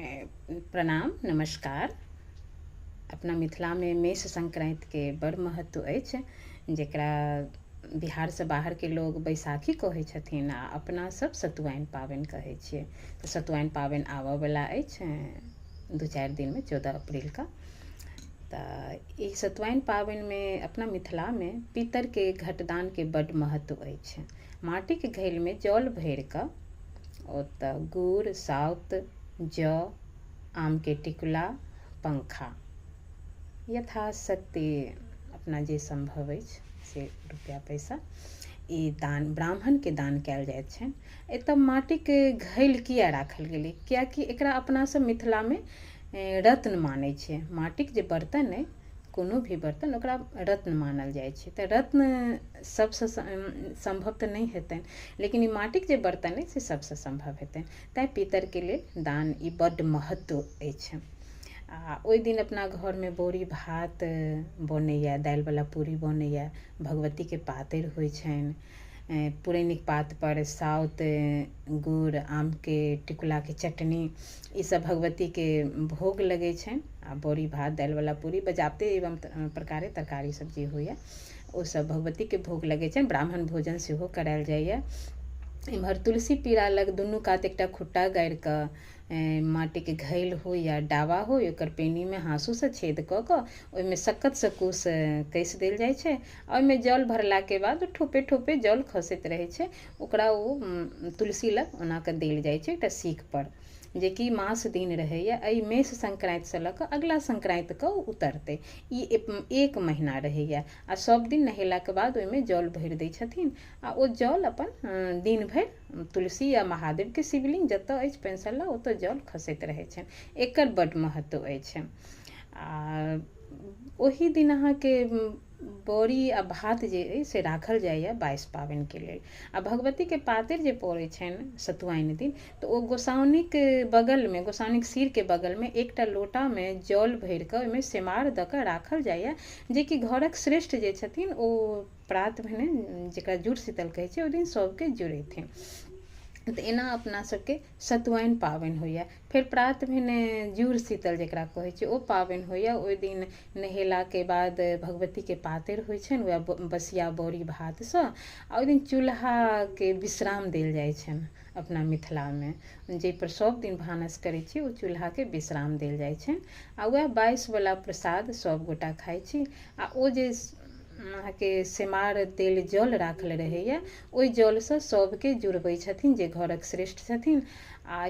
प्रणाम नमस्कार। अपना मिथिलामे मेष संक्रान्तिके बड़ महत्व अछि, जकरा बिहारसँ बाहरके लोग बैसाखी कहै छथिन आ अपना सब सतुआइन पाबनि कहै छियै। तऽ सतुआइन पाबनि आबऽवला अछि 2-4 दिनमे, 14 अप्रैलके। तऽ ई सतुआइन पाबनिमे अपना मिथिलामे पितरके घटदानके बड्ड महत्व अछि। माटिके घैलमे जल भरिकऽ ओतऽ गुड़, साउत, जौ, आमके टिकुला, पंखा, यथाशक्ति अपना जे सम्भव अछि से रुपैआ पैसा ई दान ब्राह्मणके दान कयल जाइत छनि। एतऽ माटिके घैल किया राखल गेलै? कियाकि एकरा अपना सब मिथिलामे रत्न मानै छियै। माटिक जे बर्तन अइ, कोनो भी बर्तन, ओकरा रत्न मानल जाइ छै। तऽ रत्न सबसँ सम्भव तऽ नहि हेतनि, लेकिन ई माटिक जे बर्तन अइ से सबसँ सम्भव हेतनि। तैँ पितरके लेल दान ई बड्ड महत्व अछि। आ ओहि दिन अपना घरमे बड़ी भात बनैया, दालिवला पूरी बनैया, भगवतीके पातरि होइ छनि, पुरैनिक पात पर साउत, गुड़, आमके टिकुलाके चटनी, ईसब भगवतीके भोग लगै छनि। आ बड़ी भात, दालिवला पूरी, बजाबते एवं प्रकारे तरकारी सब जे होइया ओसब भगवतीके भोग लगै छनि। ब्राह्मण भोजन सेहो करायल जाइया। एम्हर तुलसी पीरा लग दुनू कात एकटा खुट्टा गाड़ि कऽ माटिके घैल हो या डाबा हो, ओकर पेनीमे हाँसूसँ छेद कऽ कऽ ओहिमे सक्कतसँ कुश कसि देल जाइ छै आ ओहिमे जल भरलाके बाद ठोपे ठोपे जल खसैत रहै छै। ओकरा ओ तुलसी लग ओना कऽ देल जाइ छै एकटा सीख पर, जेकि मास दिन रहैया। एहि मेष संक्रान्तिसँ लऽ कऽ अगिला संक्रान्तिके ओ उतरतै, ई एक महीना रहैया। आ सब दिन नहेलाके बाद ओहिमे जल भरि दै छथिन आ ओ जल अपन दिन भरि तुलसी या महादेवके शिवलिंग जतऽ अछि पेंसला ओतऽ जल खसैत रहै छनि। एकर बड्ड महत्व अछि। आ ओहि दिन अहाँके बड़ी आ भात जे अइ से राखल जाइए 22 पाबनिके लेल। आ भगवतीके पातरि जे पड़ै छनि सतुआइन दिन, तऽ ओ गोसाउनिक बगलमे, गोसाउनिक सिरके बगलमे एकटा लोटामे जल भरि कऽ ओहिमे सेमार दऽ कऽ राखल जाइए, जेकि घरक श्रेष्ठ जे छथिन ओ प्रात भेने, जकरा जुड़ शीतल कहै छै, ओहि दिन सबके जुड़ेथिन। तऽ एना अपना सबके सतुआइन पाबनि होइए। फेर प्रात भेने जुड़ शीतल जकरा कहै छै ओ पाबनि होइए। ओहि दिन नहेलाके बाद भगवतीके पातरि होइ छनि वएह बसिया बड़ी भातसँ। आ ओहि दिन चूल्हाके विश्राम देल जाइ छनि अपना मिथिलामे, जाहिपर सब दिन भानस करै छी ओ चूल्हाके विश्राम देल जाइ छनि। आ वएह 22 वला प्रसाद सब गोटा खाइ छी। आ ओ जे अहाँके सेमार तेल जल राखल रहैया ओहि जलसँ सबके जुड़बै छथिन जे घरक श्रेष्ठ छथिन। आ